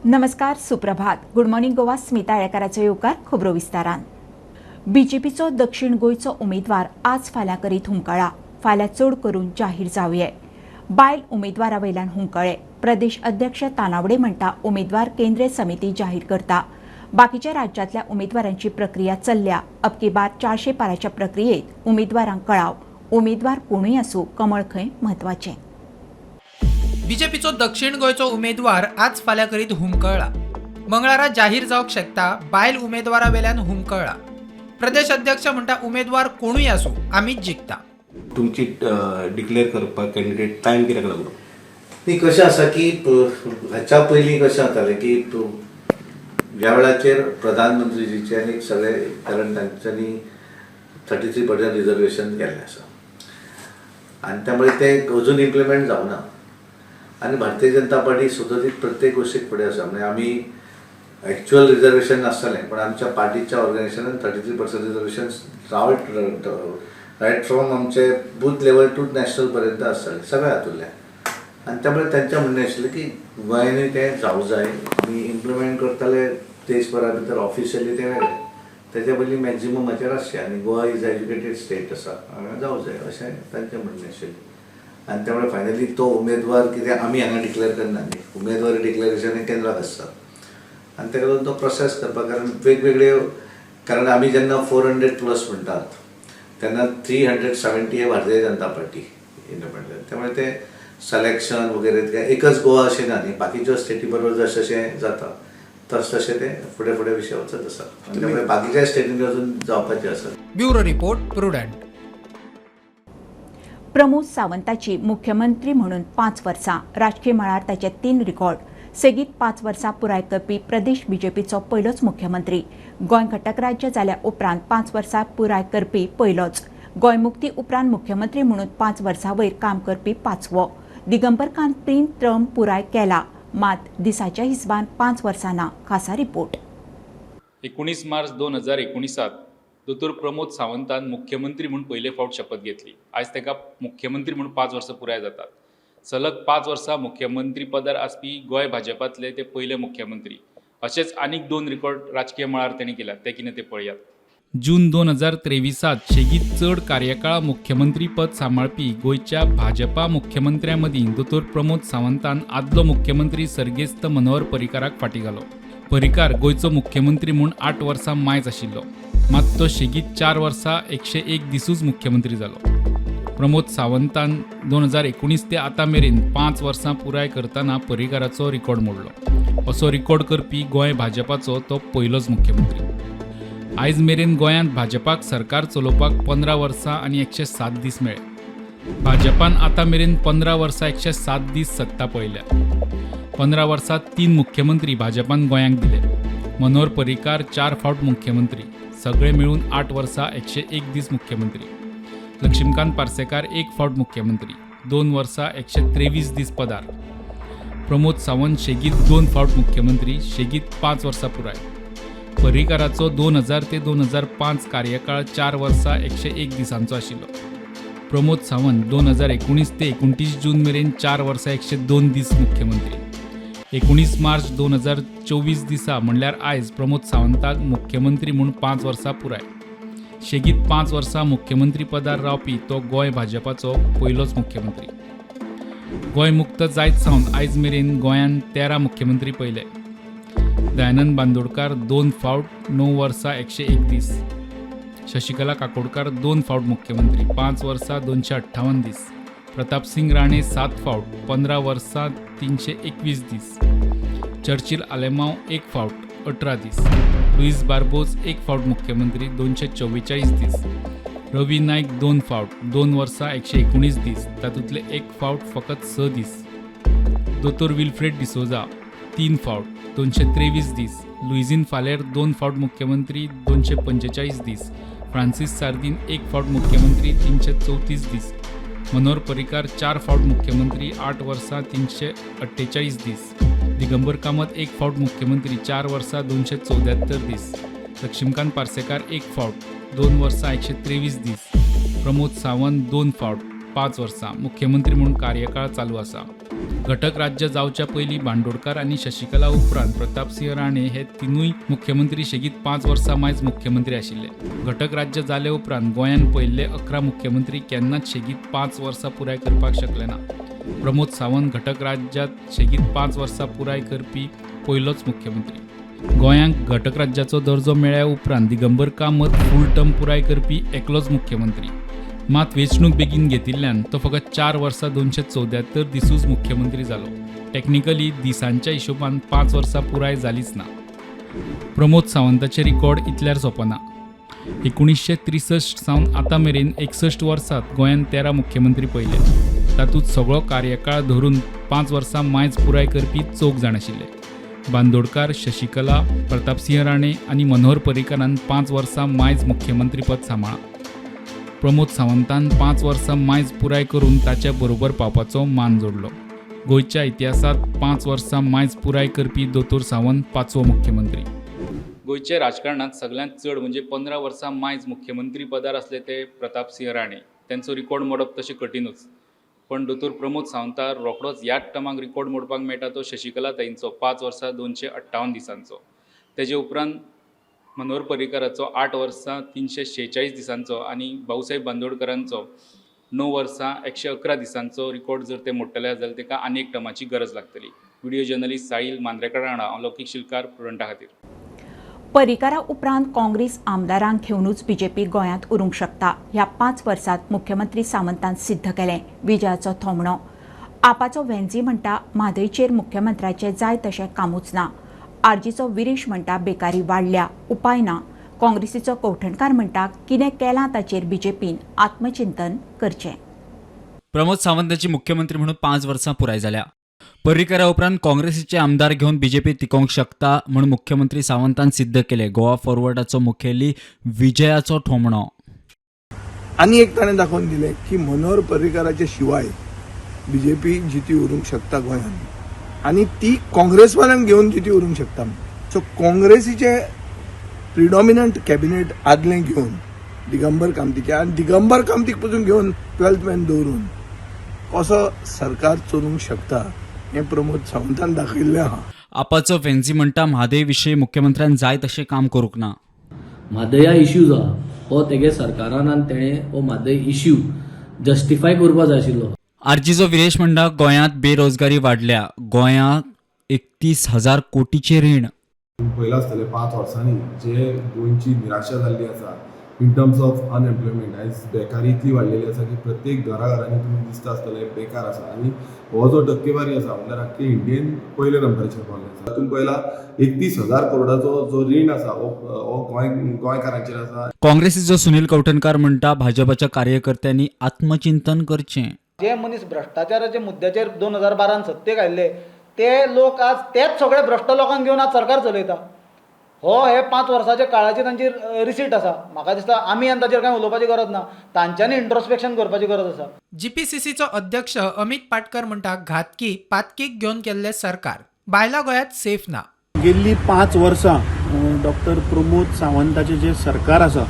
नमस्कार, सुप्रभात. Good morning Goa, Smita आळेकाराचो येवकार. खबरो विस्तारान. बीजेपीचो दक्षिण गोंयचो उमेदवार आज फाल्यां करीत हुमकळा. फाल्यां चड करून जाहीर जावये. बायल उमेदवारा वयल्यान हुमकळे. प्रदेश अध्यक्ष तानावडे म्हणटा, उमेदवार केंद्रीय समिती जाहीर करता. बाकीच्या राज्यांतल्या उमेदवारांची प्रक्रिया चल्ल्या. अबकी बार 400 पाराच्या प्रक्रियेत उमेदवारांक कळाव. उमेदवार कोणूय आसूं, कमळ खंय म्हत्वाचें. बीजेपीचो दक्षिण गोंयचो उमेदवार आज फाल्यां करीत हुमकळ्ळा. मंगळारा जाहीर जावंक शकता. बायल उमेदवारा वेल्यान हुमकळ्ळा. प्रदेश अध्यक्ष म्हणटा, उमेदवार कोणूय आसूं, आमीच जिखता. तुमची डिक्लेअर करपाक कॅन्डिडेट टायम कित्याक लागलो? न्ही, कशें आसा की हाच्या पयलीं कशें जातालें की ह्या वेळाचेर प्रधानमंत्रीजीचे आनी सगळे, कारण तांच्यांनी 33% रिजर्वेशन केल्लें आसा आनी त्यामुळे तें अजून इम्प्लिमेंट जावना आनी भारतीय जनता पार्टी सदोदीत प्रत्येक गोश्टीक फुडें आसा. म्हणजे आमी एक्च्युअल रिजर्वेशन नासतालें, पण आमच्या पार्टीच्या ऑर्गनायझेशनान 33% रिजर्वेशन रायट फ्रॉम आमचे बूथ लेवल टू नॅशनल पर्यंत आसतालें सगळ्या हातूंतल्यान. आनी त्यामुळे तांचें म्हणणें आशिल्लें की गोंयांनूय तें जावं जाय. आमी इम्प्लिमेंट करताले देशभरा भितर ऑफिशियली, तें वेगळें. तेच्या पयलीं मॅक्झिममाचेर आसचें आनी गोवा is educated state आसा, हांगा जावं जाय अशें तांचें म्हणणें आशिल्लें. आनी त्यामुळे फायनली तो उमेदवार कितें आमी हांगा डिक्लेअर करना न्ही. उमेदवारी डिक्लेरेशन हें केंद्राक आसता आनी ताका लागून तो प्रोसेस करपाक, कारण वेगवेगळे, कारण आमी जेन्ना 400+ म्हणटात तेन्ना 370 हे भारतीय जनता पार्टी इंडिपेंडंट. त्यामुळे ते सिलेक्शन वगैरे ते एकच गोवा अशें ना न्ही, बाकीच्यो स्टेटी बरोबर जशें जशें जाता तस तशें ते फुडें फुडें विशय वचत आसा आनी त्यामुळे बाकीच्या स्टेटींनी अजून जावपाचे आसा. Bureau report, prudent. Pramod सावंताची मुख्यमंत्री म्हणून 5 वर्सां. राजकीय मळार ताचे तीन रिकॉर्ड. सेगीत 5 वर्सां पुराय करपी प्रदेश बीजेपीचो पयलोच मुख्यमंत्री. गोंय घटक राज्य जाल्या उपरांत 5 वर्सां पुराय करपी पयलोच. गोंय मुक्ती उपरांत मुख्यमंत्री म्हणून 5 वर्सां वयर काम करपी पांचवो. दिगंबर कामतीन टर्म पुराय केला, मात दिसाच्या हिसबान 5 वर्सां ना. खासा रिपोर्ट. 19 मार्च 2019त दोतोर प्रमोद सावंतान मुख्यमंत्री म्हूण पयले फावट शपथ घेतली. आयज ताका मुख्यमंत्री म्हूण 5 वर्सां पुराय जातात. सलग 5 वर्सां मुख्यमंत्री पदार आसपी गोंय भाजपांतले ते पयले मुख्यमंत्री. अशेच आनीक दोन रिकॉर्ड राजकीय मळार तेणी केल्यात, ते कितें ते पळयात. जून 2023त सेगीत चड कार्यकाळ मुख्यमंत्री पद सांबाळपी गोंयच्या भाजपा मुख्यमंत्र्यां मदीं दोतोर प्रमोद सावंतान आदलो मुख्यमंत्री सर्गेस्त मनोहर पर्रीकाराक फाटीं घालो. पर्रीकार गोंयचो मुख्यमंत्री म्हूण 8 वर्सां मायज आशिल्लो, मात तो सेगीत 4 वर्सां 101 दिसूच मुख्यमंत्री जालो. प्रमोद सावंतान 2019 ते आतां मेरेन 5 वर्सां पुराय करतना पर्रीकाराचो रिकॉर्ड मोडलो. असो रिकॉर्ड करपी गोंय भाजपाचो तो पयलोच मुख्यमंत्री. आयज मेरेन गोंयांत भाजपाक सरकार चलोवपाक 15 वर्सां आनी 107 दीस मेळ्ळे. भाजपान आतां मेरेन 15 वर्सां 107 दीस सत्ता पळयल्या. 15 वर्सां तीन मुख्यमंत्री भाजपान गोंयांक दिले. मनोहर पर्रीकार चार फावट मुख्यमंत्री, सगळे मेळून 8 वर्सां 101 दीस मुख्यमंत्री. लक्ष्मीकांत पार्सेकार एक फावट मुख्यमंत्री, 2 वर्सां 123 दीस पदार. प्रमोद सावंत सेगीत दोन फावट मुख्यमंत्री, सेगीत 5 वर्सां पुराय. पर्रीकाराचो 2000 ते 2005 कार्यकाळ 4 वर्सां 101 दिसांचो आशिल्लो. प्रमोद सावंत 2019 ते 29 जून मेरेन 4 वर्सां 102 दीस मुख्यमंत्री. 19 मार्च 2024 दिसा, म्हणल्यार आयज, प्रमोद सावंताक मुख्यमंत्री म्हूण 5 वर्सां पुराय. सेगीत 5 वर्सां मुख्यमंत्री पदार रावपी तो गोंय भाजपाचो पयलोच मुख्यमंत्री. गोंय मुक्त जायत सावन आयज मेरेन गोंयान 13 मुख्यमंत्री पळयले. दयानंद बांदोडकार दोन फावट, 9 वर्सां 101 दीस. शशिकला काकोडकार दोन फावट मुख्यमंत्री, 5 वर्सां 258 दीस. प्रतापसिंग राणे सात फावट, 15 वर्सां 321 दीस. चर्चिल आलेमाव एक फावट, 18 दीस. लुईस बार्बोज एक फावट मुख्यमंत्री, 244 दीस. रवी नायक दोन फावट, 2 वर्सां 119 दीस, तातूंतले एक फावट फकत 6 दीस. दोतोर विल्फ्रेड डिसोजा तीन फावट, 223 दीस. लुइझिन फालेर दोन फावट मुख्यमंत्री, 245 दीस. फ्रांसीस सार्दीन एक फावट मुख्यमंत्री, 334 दीस. मनोहर पर्रीकार चार फावट मुख्यमंत्री, 8 वर्सां 348 दीस. दिगंबर कामत एक फावट मुख्यमंत्री, 4 वर्सां 274 दीस. लक्ष्मीकांत पार्सेकार एक फावट, 2 वर्सां 123 दीस. प्रमोद सावंत दोन फावट, 5 वर्सां मुख्यमंत्री म्हूण कार्यकाळ चालू आसा. घटक राज्य जावच्या पयलीं बांदोडकार आनी शशिकला उपरांत प्रतापसिंह राणे हे तिनूय मुख्यमंत्री सेगीत 5 वर्सां मायज मुख्यमंत्री आशिल्ले. घटक राज्य जाले उपरांत गोंयान पयले 11 मुख्यमंत्री केन्नाच सेगीत 5 वर्सां पुराय करपाक शकले ना. प्रमोद सावंत घटक राज्यांत सेगीत 5 वर्सां पुराय करपी पयलोच मुख्यमंत्री. गोंयांक घटक राज्याचो दर्जो मेळ्ळ्या उपरांत दिगंबर कामत फूल टर्म पुराय करपी एकलोच मुख्यमंत्री. मात वेंचणूक बेगीन घेतिल्ल्यान तो फकत 4 वर्सां 274 दिसूच मुख्यमंत्री जालो. टॅक्निकली दिसांच्या हिशोबान 5 वर्सां पुराय जालीच ना. प्रमोद सावंताचे रिकॉर्ड इतल्यार सोंपना. 1963 सावन आतां मेरेन 61 वर्सांत गोंयान 13 मुख्यमंत्री पळयले. तातूंत सगळो कार्यकाळ धरून 5 वर्सां मायज पुराय करपी 4 जाण आशिल्ले. बांदोडकार, शशिकला, प्रतापसिंह राणे आनी मनोहर पर्रीकारान 5 वर्सां मायज मुख्यमंत्रीपद सांबाळ्ळां. प्रमोद सावंतान 5 वर्सां मायज पुराय करून ताच्या बरोबर पावपाचो मान जोडलो. गोंयच्या इतिहासांत 5 वर्सां मायज पुराय करपी दोतोर सावंत 5वो मुख्यमंत्री. गोंयच्या राजकारणांत सगळ्यांत चड म्हणजे 15 वर्सां मायज मुख्यमंत्री पदार आसले ते प्रतापसिंह राणे. तेंचो रिकॉर्ड मोडप तशें कठीणूच, पण दोतोर प्रमोद सावंता रोखडोच ह्याच टर्माक रिकॉर्ड मोडपाक मेळटा तो शशिकला ताईंचो 5 वर्सां 258 दिसांचो. तेजे उपरांत मनोहर पर्रीकाराचो 8 वर्सां 346 दिसांचो आनी भाऊसाहेब बांदोडकरांचो 9 वर्सां 111 दिसांचो रिकॉर्ड जर ते मोडटले जाल्यार ताका आनी एक टर्माची गरज लागतली. व्हिडिओ जर्नलिस्ट साहील मांद्रेकर हांगा हांव लौकीक शिलकार, प्रुडंटा खातीर. पर्रीकारा उपरांत काँग्रेस आमदारांक घेवनूच बीजेपी गोंयांत उरूंक शकता. ह्या 5 वर्सांत मुख्यमंत्री सावंतान सिद्ध केलें विजयाचो थोमणो. आपाचो वेन्झी म्हणटा म्हादयचेर मुख्यमंत्र्याचें जाय तशें कामूच ना. आरजीचो विरेश म्हणटा बेकारी वाडल्या, उपाय ना. काँग्रेसीचो कवठणकार म्हणटा कितें केलां ताचेर बीजेपीन आत्मचिंतन करचें. प्रमोद सावंताची मुख्यमंत्री म्हणून 5 वर्सां पुराय जाल्या. पर्रीकरा उपरांत काँग्रेसीचे आमदार घेवन बीजेपी तिकोवंक शकता म्हूण मुख्यमंत्री सावंतान सिद्ध केले. गोवा फॉरवर्डाचो मुखेली विजयाचो ठोमणो. आनी एक ताणें दाखोवन दिलें की मनोहर पर्रीकाराच्या शिवाय बीजेपी जिती उरूंक शकता गोंयांत आनी ती काँग्रेसवाल्यांक घेवन जिती उरूंक शकता. सो काँग्रेसीचे प्रिडॉमिनंट कॅबिनेट आदलें घेवन दिगंबर कामतीचे आनी दिगंबर कामतीक पसून घेवन 12th man दवरून कसो सरकार चलोवंक शकता हें प्रमोद सावंतान दाखयल्लें आहा. आपाचो फेन्सी म्हणटा म्हादय विशीं मुख्यमंत्र्यान जाय तशें काम करूंक ना. म्हादया इश्यू जो आहा हो तेगे सरकारान आनी तेणें हो म्हादय इश्यू जस्टिफाय करपा जाय आशिल्लो. आरजीचो विरेश म्हणटा गोंयांत बेरोजगारी वाडल्या, गोंयांत 31,000 कोटीचें रीण. पळयलां आसतलें 5 वर्सांनी जे गोंयची निराशा जाल्ली आसा इन टर्म्स ऑफ अनएम्प्लॉयमेंट. आयज बेकारी इतली वाडलेली आसा की प्रत्येक घरा घरांनी तुमी दिसता आसतलें बेकार आसा आनी हो जो टक्केवारी आसा म्हणल्यार आख्खे इंडियेन पयल्या नंबराचेर पावले आसा. तातूंत पळयला 31,000 करोडाचो जो रीण आसा हो गोंयकारांचेर आसा. काँग्रेसीचो सुनील कवठणकार म्हणटा भाजपाच्या कार्यकर्त्यांनी आत्मचिंतन करचें. जे मनीस भ्रश्टाचाराच्या मुद्द्याचेर 2012 सत्तेक आयिल्ले ते लोक आज तेच सगळे भ्रश्ट लोकांक घेवन आज सरकार चलयता. हो हे 5 वर्साच्या काळाची तांची रिसीट आसा. म्हाका दिसता आमी आनी ताचेर कांय उलोवपाची गरज ना, तांच्यांनी इंट्रोस्पेक्शन करपाची गरज आसा. जीपीसीसीचो अध्यक्ष अमित पाटकर म्हणटा घातकी पातकीक घेवन केल्लें सरकार, बायलां गोंयांत सेफ ना. गेल्ली 5 वर्सां डॉक्टर प्रमोद सावंताचें जें सरकार आसा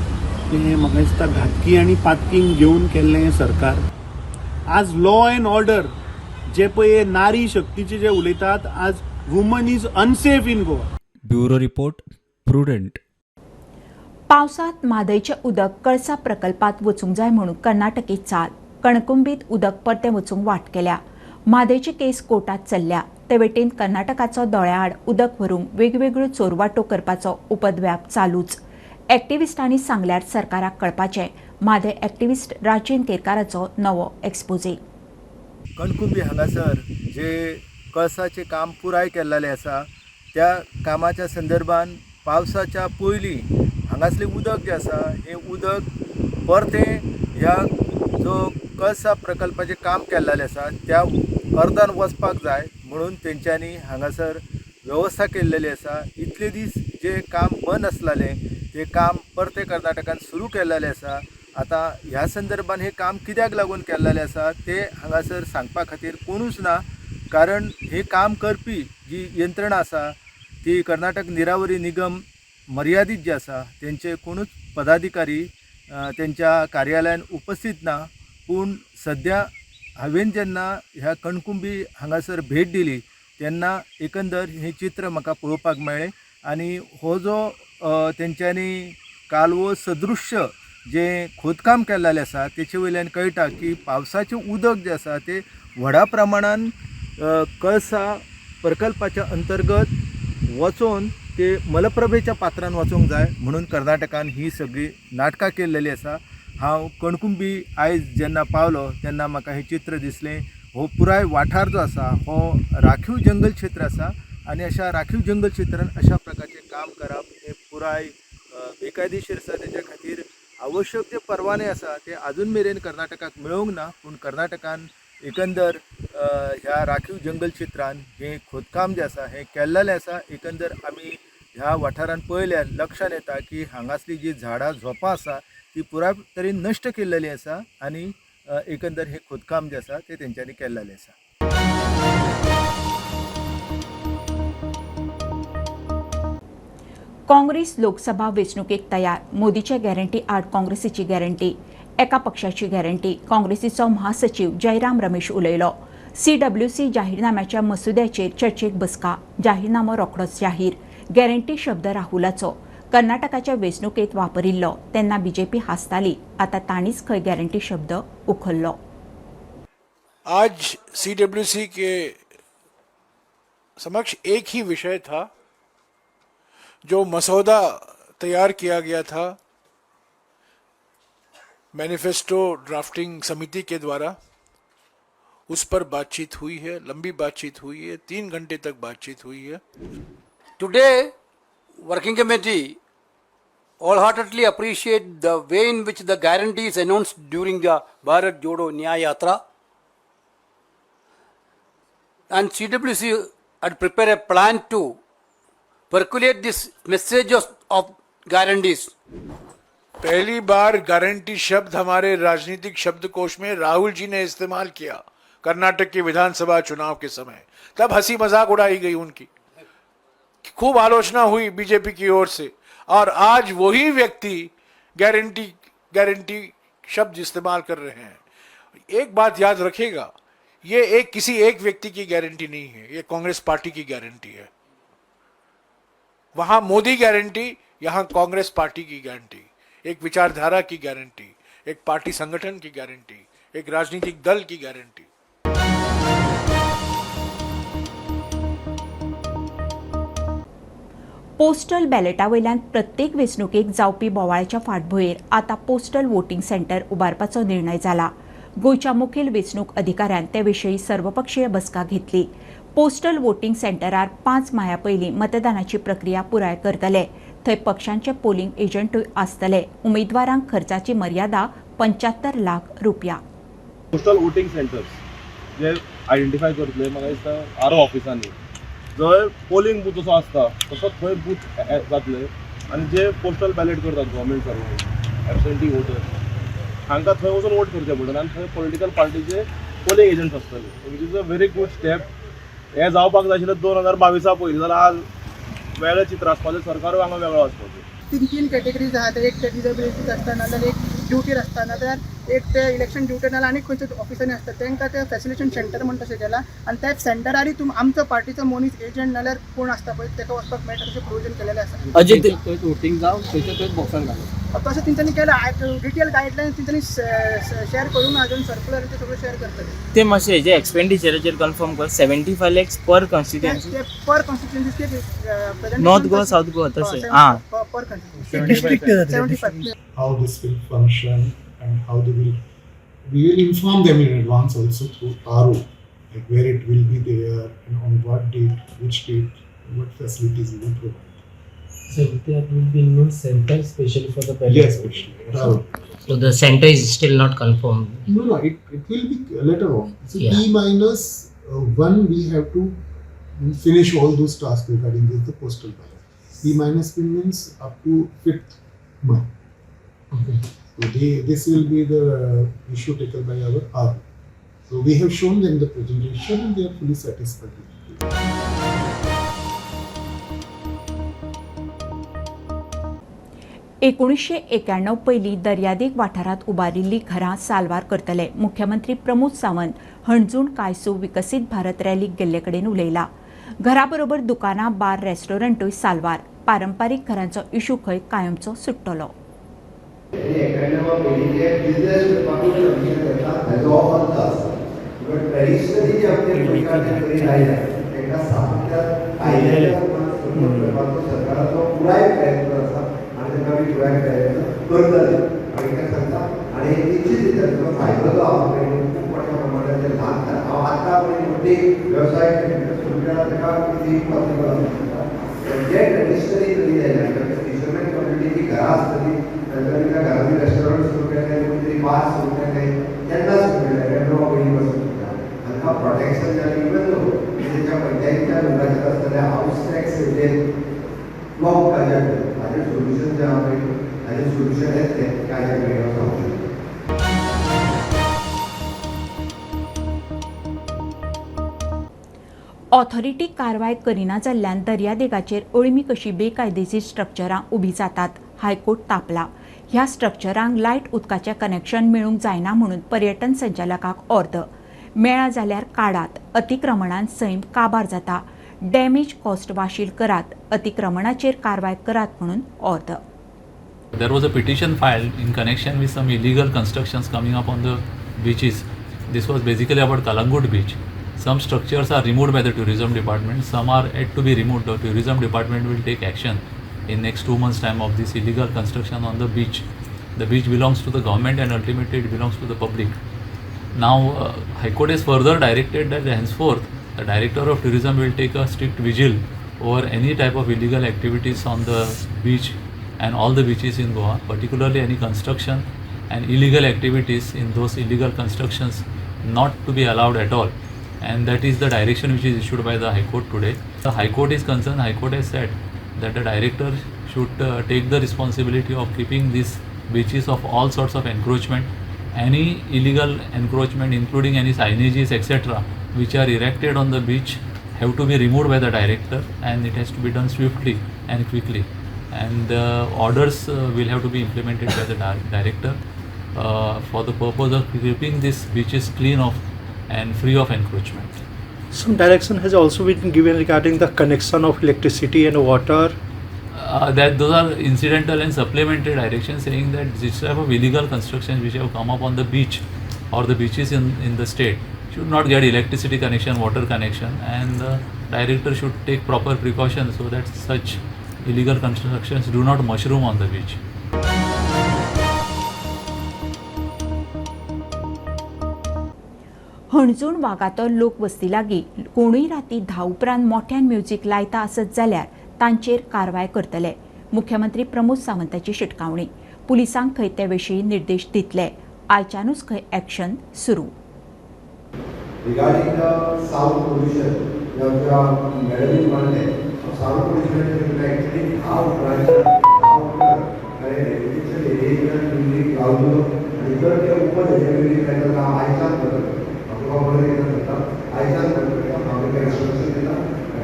तें म्हाका दिसता घातकी आनी पातकींक घेवन केल्लें हें सरकार. आज लॉ एन्ड ऑर्डर जे पळय नारी शक्तीचे जे उलयतात, आज woman is unsafe in Goa. Bureau report, Prudent. पावसांत म्हादयचें उदक कळसा प्रकल्पांत वचूंक जाय म्हणून कर्नाटकी चाल. कणकुंबीत उदक परतें वचूंक वाट केल्या. म्हादयची केस कोर्टात चल्ल्या. ते वटेन कर्नाटकाचो दोळ्याआड उदक व्हरूंक वेगवेगळ्यो चोरवाटो करपाचो उपद्व्याप चालूच. एक्टिविस्टांनी सांगल्यार सरकाराक कळपाचें. म्हादय एक्टिविस्ट राजेन केरकाराचो नवो एक्सपोजे. कणकुंबी हांगासर जे कळसाचें काम पुराय केल्लें आसा त्या कामाच्या संदर्भान पावसाच्या पयलीं हांगासलें उदक जें आसा हें उदक परतें ह्या जो कळसा प्रकल्पाचें काम केल्लें आसा त्या अर्दान वचपाक जाय म्हणून तेंच्यांनी हांगासर वेवस्था केल्लेली आसा. इतले दीस जे काम बंद आसलेलें तें काम परतें कर्नाटकान सुरू केल्लें आसा. आतां ह्या संदर्भान हें काम कित्याक लागून केल्लें आसा तें हांगासर सांगपा खातीर कोणूच ना, कारण हें काम करपी जी यंत्रणा आसा ती कर्नाटक निरावरी निगम मर्यादीत जे आसा तेंचे कोणूच पदाधिकारी तेंच्या कार्यालयान उपस्थित ना. पूण सद्या हांवें जेन्ना ह्या कणकुंबी हांगासर भेट दिली तेन्ना एकंदर हें चित्र म्हाका पळोवपाक मेळ्ळें आनी हो जो तेंच्यांनी कालवो सदृश्य जें खोदकाम केल्लें आसा तेचे वयल्यान कळटा की पावसाचें उदक जें आसा तें व्हडा प्रमाणान कळसा प्रकल्पाच्या अंतर्गत वचोन ते मलप्रभेच्या पात्रान वचूंक जाय म्हणून कर्नाटकान ही सगळी नाटकां केल्लेली आसा. हांव कणकुंबी आयज जेन्ना पावलो तेन्ना म्हाका हें चित्र दिसलें. हो पुराय वाठार जो आसा हो राखीव जंगल क्षेत्र आसा आनी अशा राखीव जंगल क्षेत्रान अशा प्रकारचें काम करप हें पुराय बेकायदेशीर आसा. तेच्या खातीर आवश्यक जे परवाने आसा ते आजून मेरेन कर्नाटकाक मेळूंक ना, पूण कर्नाटकान एकंदर ह्या राखीव जंगल क्षेत्रान हें खोदकाम जें आसा हें केल्लेलें आसा. एकंदर आमी ह्या वाठारान पळयल्यार लक्षांत येता की हांगासली जी झाडां झोंपां आसा ती पुराय तरेन नश्ट केल्लेली आसा आनी एकंदर हें खोदकाम जें आसा तें तेंच्यांनी केल्लेलें आसा. काँग्रेस लोकसभा वेंचणुकेक तयार. मोदीचे गॅरंटी आड काँग्रेसीची गॅरंटी, एका पक्षाची गॅरंटी. काँग्रेसीचो महासचीव जयराम रमेश उलयलो. सीडब्ल्यूसी जाहीरनाम्याच्या मसुद्याचेर चर्चेक बसका. जाहीरनामो रोखडोच जाहीर. गॅरंटी शब्द राहुलाचो कर्नाटकाच्या वेंचणुकेत वापरिल्लो तेन्ना बीजेपी हासताली, आतां तांणीच खंय गॅरंटी शब्द उखल्लो. आज सीडब्ल्यूसी के समक्ष एक ही विषय था, जो मसौदा तैयार किया गया था मैनिफेस्टो ड्राफ्टिंग समिति के द्वारा, उस पर बातचीत हुई है, लंबी बातचीत हुई है, 3 घंटे तक बातचीत हुई है। Today, working committee wholeheartedly appreciate the way in which the guarantees announced during the Bharat Jodo Nyay Yatra, and CWC had prepared a plan to percolate this message of guarantees. पहली बार गारंटी शब्द हमारे राजनीतिक शब्दकोश में राहुल जी ने इस्तेमाल किया Karnataka K विधानसभा चुनाव K समय। तब हंसी मजाक उड़ाई गई उनकी, खूब आलोचना हुई बीजेपी की ओर से, और आज वही व्यक्ति गारंटी गारंटी शब्द इस्तेमाल कर रहे हैं। एक बात याद रखिएगा, ये एक किसी एक व्यक्ति की गारंटी नहीं है, ये कांग्रेस पार्टी की गारंटी है। वहां मोदी गारंटी, यहां कांग्रेस पार्टी की गारंटी, एक विचारधारा की गारंटी, एक पार्टी संगठन की गारंटी, एक राजनीतिक दल की गारंटी। पोस्टल बॅलेटा वयल्यान प्रत्येक वेंचणुकेक जावपी बोवाळाच्या फाटभुंयेर आतां पोस्टल वोटिंग सेंटर उबारपाचो निर्णय जाला. गोंयच्या मुखेल वेंचणूक अधिकाऱ्यान ते विशीं सर्वपक्षीय बसका घेतली. पोस्टल वोटिंग सेंटरार 5 माया पयलीं मतदानाची प्रक्रिया पुराय करतले. थंय पक्षांचे पोलिंग एजंटूय आसतले. उमेदवारांक खर्चाची मर्यादा 75 लाख रुपया. पोस्टल वोटिंग सेंटर्स जे आयडेंटिफाय करतले, म्हाका दिसता आर ओ ऑफिसांनी जंय पोलिंग बूथ असो आसता तसो थंय बूथ जातले, आनी जे पोस्टल बॅलेट करतात गव्हर्मेंट सर्वंट एबसेंटी वोटर्स हांकां थंय वचून वोट करचें पडटलें, आनी थंय पॉलिटिकल पार्टीचे पोलिंग एजंट्स आसतले, which is a very good step. हें जावपाक जाय आशिल्लें 2022 पयलीं, जाल्यार आज वेगळें चित्र आसपाचें, सरकारूय हांगा वेगळो आसपाचें. 3 कॅटेगरीज आहात. एक ते डिजेबिलिटीज आसता, नाजाल्यार एक ड्युटीर आसता, नाजाल्यार एक ते इलेक्शन ड्युटीर, नाजाल्यार आनी खंयच्या ऑफिसांनी आसता. तांकां ते फॅसिलिटेशन सेंटर म्हण तशें केलां आनी त्या सेंटरारय तुम आमचो पार्टीचो मनीस एजंट नाल्यार कोण आसता पळय ताका वचपाक मेळटा तशें प्रोविजन केलेलें आसा. अजीत थंयच वोटींग जावं, थंयच्या थंयच बॉक्सान घालूं तशें तेंच्यांनी केलां. डिटेल गायडलायन्स तेंच्यांनी शेअर करूंक ना अजून, सर्कुलर ते सगळें शेअर करतले. ते मातशें हेजे एक्सपेंडिचराचेर कन्फर्म कर. 75 lakhs per constituency, per constituency, North Goa, South Goa तशें आं पर constituency. How this will function and how they will, we will inform them in advance also through RO, like where it will be there and on what date, which date, what facilities we will provide. So there will be no center specially for the ballot? Yes, specially. RO. So the center is still not confirmed? No, it will be later on. So yeah. T-1 we have to finish all those tasks regarding this, the postal ballot. T-1 means up to 5th month. Okay. So this will be the issue taken by our RO. So we have shown them the presentation and they are fully satisfied with it. 1991 पयलीं दर्यादेग वाठारांत उबारिल्लीं घरां साल्वार करतले. मुख्यमंत्री प्रमोद सावंत हणजूण कायसू विकसीत भारत रॅलीक गेल्ले कडेन उलयला. घराबरोबर दुकानां, बार, रेस्टॉरंटूय साल्वार. पारंपारीक घरांचो इशू खंय कायमचो सुट्टलो. ऑथॉरिटी कारवाय करिना जाल्ल्यान दर्यादेगाचेर अळमी कशी बेकायदेशीर स्ट्रक्चरां उबी जातात. हायकोर्ट तापला. ह्या स्ट्रक्चरांक लायट उदकाचें कनेक्शन मेळूंक जायना म्हणून पर्यटन संचालकाक ऑर्द. मेळा जाल्यार काडात, अतिक्रमणान सैम काबार जाता, डॅमेज कॉस्ट वाशील करात, अतिक्रमणाचेर कारवाय करात म्हणून ऑर्द. There was a petition filed in connection with some illegal constructions coming up on the beaches. This was basically about Calangute beach. Some structures are removed by the tourism department, some are yet to be removed. The tourism department will take action in next 2 months time of this illegal construction on the beach. The beach belongs to the government and ultimately it belongs to the public. Now High Court has further directed that henceforth the Director of Tourism will take a strict vigil over any type of illegal activities on the beach and all the beaches in Goa, particularly any construction and illegal activities in those illegal constructions not to be allowed at all. And that is the direction which is issued by the High Court today. The High Court is concerned. High Court has said that the director should take the responsibility of keeping these beaches of all sorts of encroachment, any illegal encroachment including any signages etc. which are erected on the beach have to be removed by the director, and it has to be done swiftly and quickly. And the orders will have to be implemented by the director for the purpose of keeping these beaches clean of and free of encroachment. Some direction has also been given regarding the connection of electricity and water. That those are incidental and supplementary directions saying that this type of illegal constructions which have come up on the beach or the beaches in the state should not get electricity connection, water connection, and the director should take proper precautions so that such illegal constructions do not mushroom on the beach. Anjuna Vagator लोकवस्ती लागीं कोणूय राती 10 उपरांत मोठ्यान music लायता आसत जाल्यार तांचेर कारवाय करतले. मुख्यमंत्री प्रमोद सावंताची शिटकावणी. पुलिसांक खंय ते विशीं निर्देश दितले. आयच्यानूच खंय एक्शन सुरू. रिगार्डिंग the sound pollution, आमच्या मॅडमीन म्हणलें सावंड पोल्युशन एक्चुअली 10 उपरांत रेजिडेन्शियल एरियेंतल्यान म्युझिक लावलो आनी जर ते ओपन हेजें म्युझिक लायता हांव आयच्यान बदलता. आयच्यान बदलता हांव तांकां इन्स्ट्रक्शन दिता.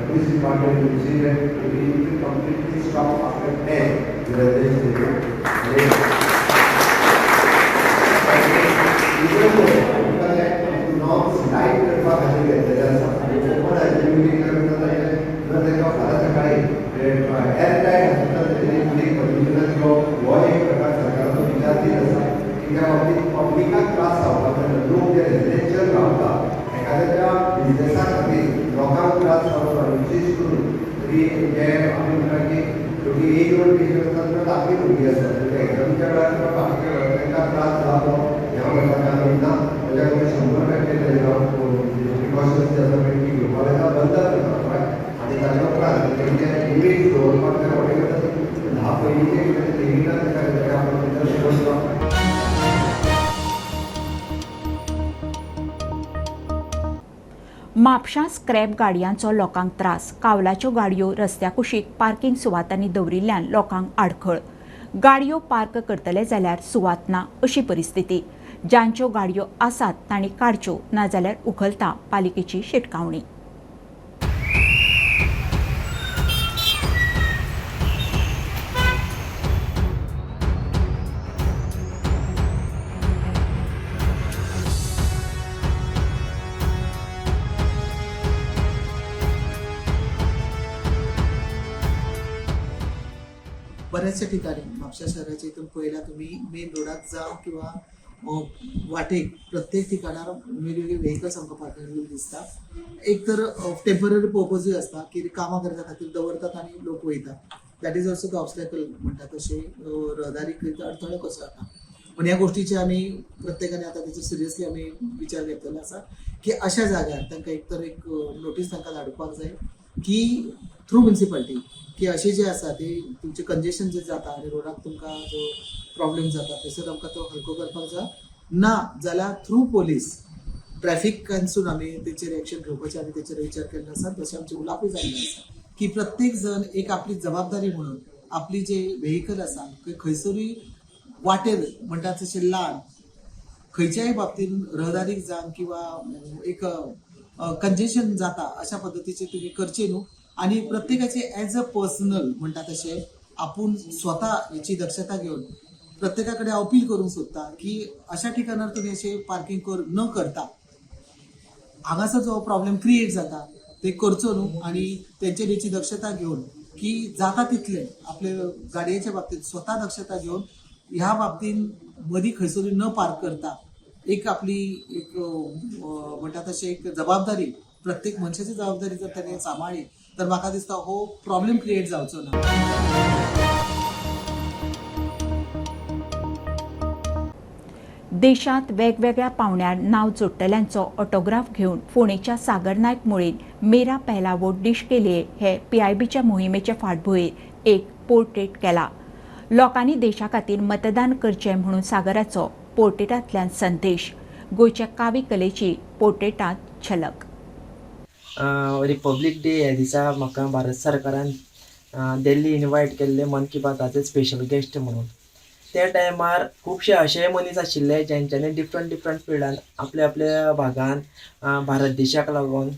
Police department will see that it will completely stop after 10 residential area. Norms tight करपा खातीर घेतलेले आसा आनी ओपन हाजें म्युझिक करता जर तांकां फाल्यां सकाळीं एअर टायट आसता तेजें उदीक पोल्युशनाचो हो एक प्रकार सरकाराचो विचार दीत आसा की त्या बाबतींत पब्लिकाक त्रास जावपाक जायना. लोक जे रेजिडेन्शियल रावता एखाद्याच्या बिजनेसा खातीर लोकांक त्रास जावचो आनी विशेश करून तरी जे आमी म्हणटा की भुरगीं एज ओल्ड पेशंट आसतात किंवा धाकटीं भुरगीं आसतात म्हणजे एग्जामीच्या वेळार किंवा बाकीच्या वेळार तांकां त्रास जावचो ह्या म्हणपाचें आमी ना. ताच्या खातीर 100% प्रिकॉशन्स जे आसा पळय ती घेवपाक जाय, बंद करपाक आनी ताच्या उपरांत तेंचे लिमीट दवरपाक जाय. वॉटेवर 10 पयलींचे कितें लिमिटान ताका आपण म्हापशां स्क्रॅप गाडयांचो लोकांक त्रास. कावलाच्यो गाडयो रस्त्या कुशीक पार्किंग सुवातांनी दवरिल्ल्यान लोकांक आडखळ. गाडयो पार्क करतले जाल्यार सुवात ना अशी परिस्थिती. जांच्यो गाडयो आसात तांणी काडच्यो, नाजाल्यार उखलता पालिकेची शिटकावणी. बऱ्याचशा ठिकाणी म्हापशा शहराच्या हितून पळयल्यार तुमी मेन रोडाक जावं किंवा वाटेक प्रत्येक ठिकाणार वेगवेगळे व्हेकल्स आमकां पार्क केल्ले दिसता. एक तर टेंपररी पर्पजूय आसता की कामां करपा खातीर दवरतात आनी लोक वयता. That is also the obstacle म्हणटा तशें रहदारी अडथळो कसो जाता. पूण ह्या गोश्टीचे आमी प्रत्येकाने आतां तेचो सिरियसली आमी विचार घेतलेलो आसा की अशा जाग्यार तांकां एक तर एक नोटीस तांकां धाडपाक जाय की थ्रू म्युनिसिपालिटी की अशें जे आसा ते तुमचें कंजेशन जे जाता आनी रोडाक तुमकां जो प्रॉब्लेम जाता थंयसर आमकां तो हलको करपाक जाय. ना जाल्यार थ्रू पोलीस ट्रॅफिकांसून आमी तेचेर एक्शन घेवपाचें आमी तेचेर विचार केल्लो आसा. तशें आमचें उलोवपूय जाल्लें आसा की प्रत्येक जण एक आपली जबाबदारी म्हणून आपली जे व्हेकल आसा खंयसरूय वाटेर म्हणटा तशें ल्हान खंयच्याय बाबतीन रहदारीक जावं किंवा एक कंजेशन जाता अशा पद्दतीचे तुमी करचे न्हू. आनी प्रत्येकाचे एज अ पर्सनल म्हणटा तशें आपूण स्वता हेची दक्षता घेवन प्रत्येका कडेन हांव अपील करूंक सोदता की अशा ठिकाणार तुमी अशें पार्किंग न करता हांगासर जो प्रॉब्लेम क्रिएट जाता ते करचो न्हू आनी तेंचेर हेची दक्षता घेवन की जाता तितलें आपले गाडयेच्या बाबतींत स्वता दक्षता घेवन ह्या बाबतीन मदीं खंयसरूय न पार्क करता एक आपली एक म्हणटा तशें एक जबाबदारी प्रत्येक मनशाची जबाबदारी जर ताणें सांबाळ्ळी तर म्हाका दिसता हो प्रॉब्लेम क्रिएट जावचो ना. देशांत वेगवेगळ्या पावंड्यार नांव जोडटल्यांचो ऑटोग्राफ घेवन फोंडेच्या सागर नायक मुळेन मेरा पहला वोट देश के लिए हे पीआयबीच्या मोहिमेचे फाटभुंयेर एक पोर्ट्रेट केला. लोकांनी देशा खातीर मतदान करचें म्हणून सागराचो पोर्ट्रेटांतल्यान संदेश. गोंयच्या कावी कलेची पोर्ट्रेटांत झलक. रिपब्लीक डे ह्या दिसा म्हाका भारत सरकारान दिल्ली इनवायट केल्ले मन की बाताचे स्पेशल गेस्ट म्हणून. त्या टायमार खुबशे अशेय मनीस आशिल्ले जेंच्यांनी डिफरंट डिफरंट फिल्डान आपल्या आपल्या भागान भारत देशाक लागून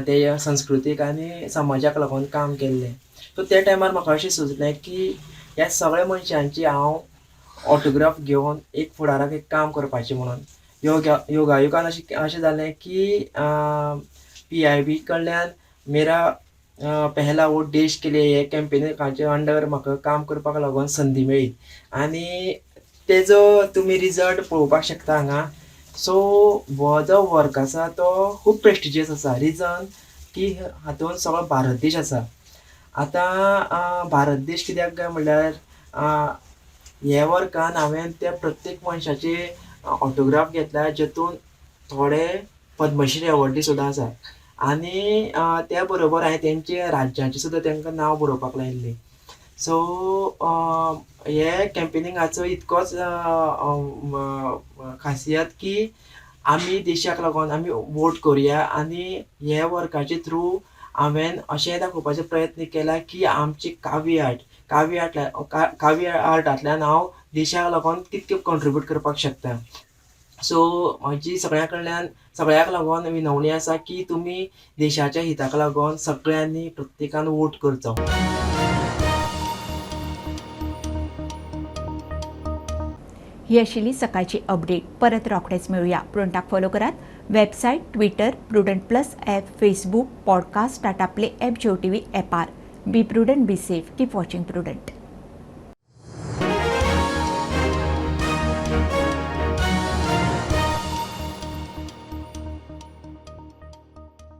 ते संस्कृतीक आनी समाजाक लागून काम केल्लें. सो त्या टायमार म्हाका अशें सुचलें की ह्या सगळ्या मनशांची हांव ऑटोग्राफ घेवन एक फुडाराक एक काम करपाचें म्हणून. योगायोगान अशें जालें की PIB कडल्यान मेरा पहला वोट देश के लिए हे कॅम्पेनाचे अंडर म्हाका काम करपाक लागून संदी मेळ्ळी आनी तेजो तुमी रिजल्ट पळोवपाक शकता हांगा. सो हो जो वर्क आसा तो खूब प्रेस्टिजियस आसा. रिजन की हातूंत सगळो भारत देश आसा. आतां भारत देश कित्याक काय म्हणल्यार हे वर्कान हांवें त्या प्रत्येक मनशाचे ऑटोग्राफ घेतला जेतून थोडे पद्मश्री एवॉर्डी सुद्दां आसा आनी त्या बरोबर हांवें तेंचे राज्याचें सुद्दां तांकां नांव बरोवपाक लायिल्लें. सो हे कॅम्पेनिंगाचो इतकोच खासियत की आमी देशाक लागून आमी वोट करुया आनी हे वर्काचे थ्रू हांवें अशें दाखोवपाचो प्रयत्न केला की आमची काव्य आर्टांतल्यान हांव देशाक लागून कितकें कॉन्ट्रिब्यूट करपाक शकता. सो म्हजी सगळ्यां कडल्यान सगळ्याक लागून विनवणी आसा की तुमी देशाच्या हिताक लागून सगळ्यांनी प्रत्येकान वोट करचो. ही आशिल्ली सकाळची अपडेट. परत रोखडेच मेळुया. प्रुडंटाक फॉलो करात. Website, Twitter, Prudent plus app, Facebook, podcast, Tata Play app, Jio TV ॲपार. Be prudent, be safe, keep watching Prudent.